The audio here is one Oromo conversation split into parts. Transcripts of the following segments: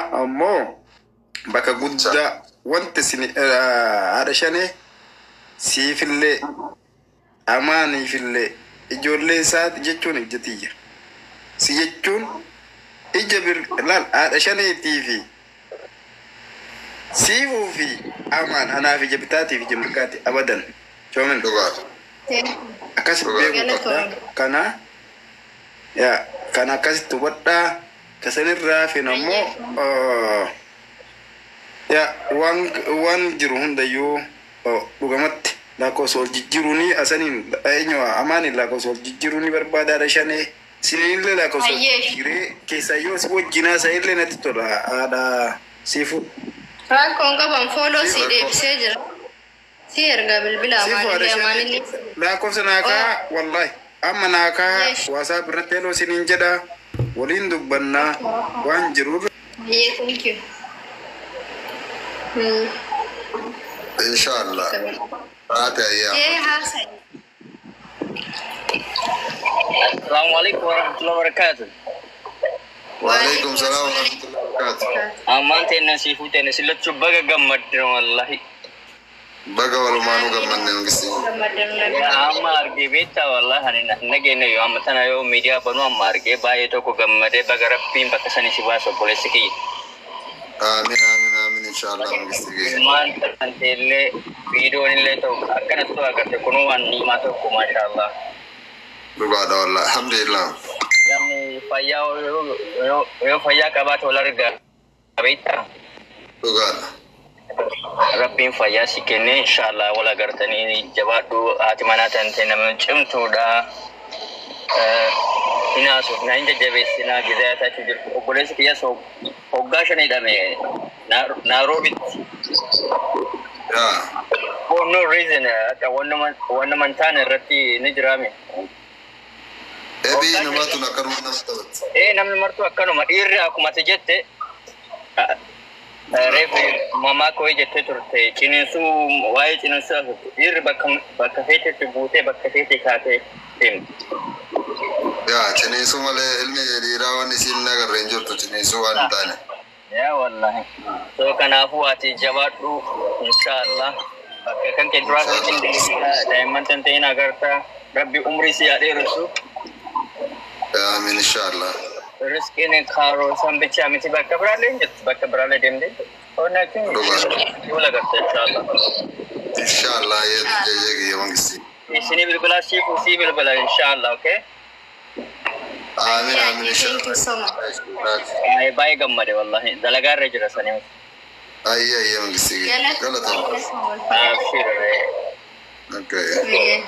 Ammoo bakka guddaa wanti isin haadha shanee siifillee amaaniifillee ijoollee isaati jechuun ija tiyya. Si jechuun ija bir laal haadha shaneetii fi siifuu fi amaan anaaf ija bitaatii fi ija mirgaati abadan. Coomin Dhugaadha. akkasitti beekuu qabda. Kana yaa kana akkasitti hubadhaa kasanirraa fin ammoo yaa waan jiru hundayyuu dhugamatti lakkoofsa wal jijjiiruuni asaniin eenyu amaaniin lakkoofsa wal jijjiiruuni barbaadaadha shanee siniillee lakkoofsa wal jijjiiree keessayyuu si wajjinaa isa natti tola haadha siifu. Rakkoon qaban follow si deebisee jira. Si erga bilbila Siifu haadha amaanillee shanee amaanillee. lakkoofsa naakaa wallahi amma naakaa WhatsApp irratti hello siniin jedha waliin dubbannaa waan jiruuf. Hayyee, thank you. Inshallah. Haati ayyaa. Ee, haasa'e. Assalamu alaikum warahmatullahi wabarakatuh. Waalaikum salaam wa rahmatullahi wa barakatuh. Ammaan teenna siifuu teenna sillachuu baga gammadde wallahi. Baga walumaanuu gammanne mangisti. Amma argee beektaa wallahi ani nageenya yoo amma tana yoo miidiyaa banuu amma argee baay'ee tokko gammadee baga rabbiin bakka sanii si baasa obboleessi kiyya. Aamin, aamin, aamin, inshallah mangisti kiyya. Ilmaan tanteellee viidiyoon illee ta'u akkanattu agarte kunuu waan niimaa tokko maashaallah. Dhugaadha wallahi. Alhamdulillah. Namni fayyaa yoo fayyaa qabaate wal argaa beektaa. Dhugaadha. Rabbiin fayyaa si kenne inshallah wal agartanii jabaadhu haati manaa tante nama cimtuudha. Hinaasuuf na hin jajjabeessinaa gizaa taachuu jirtu obboleessi kiyya hoggaa shan hidhame Naaroobitti. Yaa. For no reason akka wannuma hin taane irratti ni jiraame. Ebii namaa tun akkanuma nama taphatti. Ee, namni martuu akkanuma dhiirri akkuma ati jette reefu mamaa koo jettee turte ciniinsuu waa'ee ciniinsuu haasofte dhiirri bakka feetetti buutee bakka feete kaatee deemti. Yaa, ciniinsuu malee ilmi dhiiraa waan isiin agarre hin jirtu ciniinsuu waan hin taane. Yaa wallahi. So kanaafuu ati jabaadhu inshallah. Bakka kan kee duraa kan daa'imman tan ta'in agartaa rabbi umrii si haa dheeressu. Aamin inshallah. Riskiin kaaroo san bichaa miti bakka biraallee hin jirtu bakka biraallee deemtee. Onnaatiin wal agarta inshallah. Inshallah jeyyee kiyya mangisti. Isinii bilbilaa siifuu sii bilbila inshallah, okay? Aamin, aamin, Thank you inshallah. so much. Baay'ee gammade wallahi dalagaa irra jira sanii. Ayyee, ayyee mangisti kiyya. Galatama. Abshir. Okay.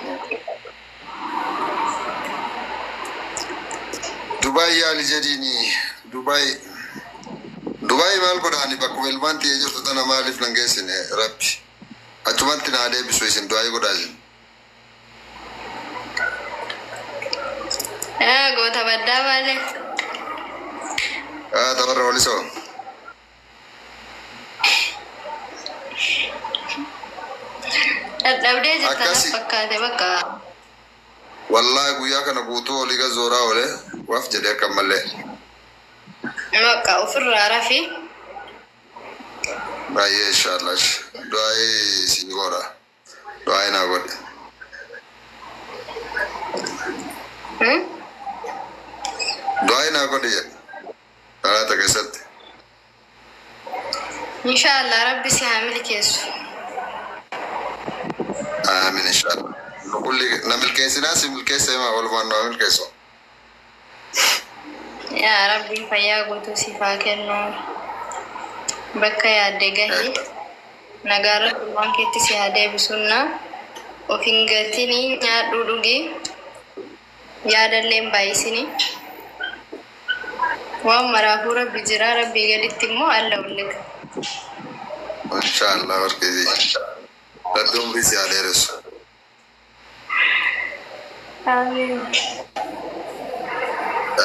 Dubaay yaali jedhiini Dubaay. Dubaay maal godhaani bakkuma ilmaan tiyya jirtu tana maaliif nan geessine rabbi. Achumatti naa deebisu isin du'aa godhaa isin. Goota baddaa baalee. Ah, tabarra walisoo. Dadhabdee jirta Akkasi. naf fakkaate bakka. Wallaahi guyyaa kana guutuu olii gad zooraa oole waaf jedhee akka mallee. Bakka ofirraa rafi. Baay'ee inshallah. Du'aa si godha. Du'aa naa godhe. Du'aa naa godhe jedhe. Salaata keessatti. Inshaallah rabbi si haa milkeessu. Aamin inshallah. Kulli na milkeessinaa si milkeessa himaa walumaan nu haa milkeessu. Yaa rabbi fayyaa guutuu siif haa kennu. Bakka yaadde gahi. Nagaa rabbi waan keetti si haa deebisunnaa. Of hin gatinii nyaadhuu dhugi. Yaadallee hin baay'isinii. Waan maraafuu rabbi jira rabbii gaditti immoo alla ullika. Inshallah barkeesii. Rabbi umrii si haa dheeressu. Amiin.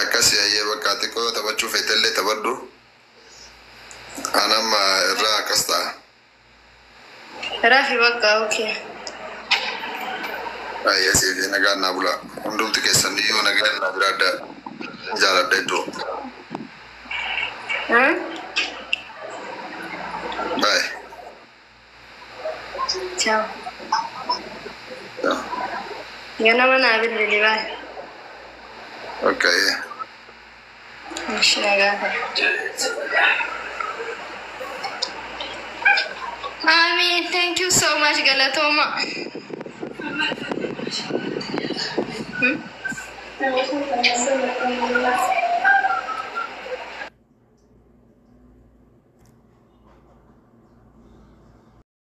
Akkasii ayyee bakka xiqqoo yoo taphachuu feetellee taphadhu. Anamma irraa akkas ta'a. Rafi bakka, okay. Baay'ee siif nagaan naa bula. Hundumti keessan iyyuu nagaan naa jiraadha. Jaaladha iddoo. Hmm? Ciao. Ganama naa bilbili baay. Okay. Ishi nagaa ta'e. Amiin. Thank you so much, galatooma. Hmm?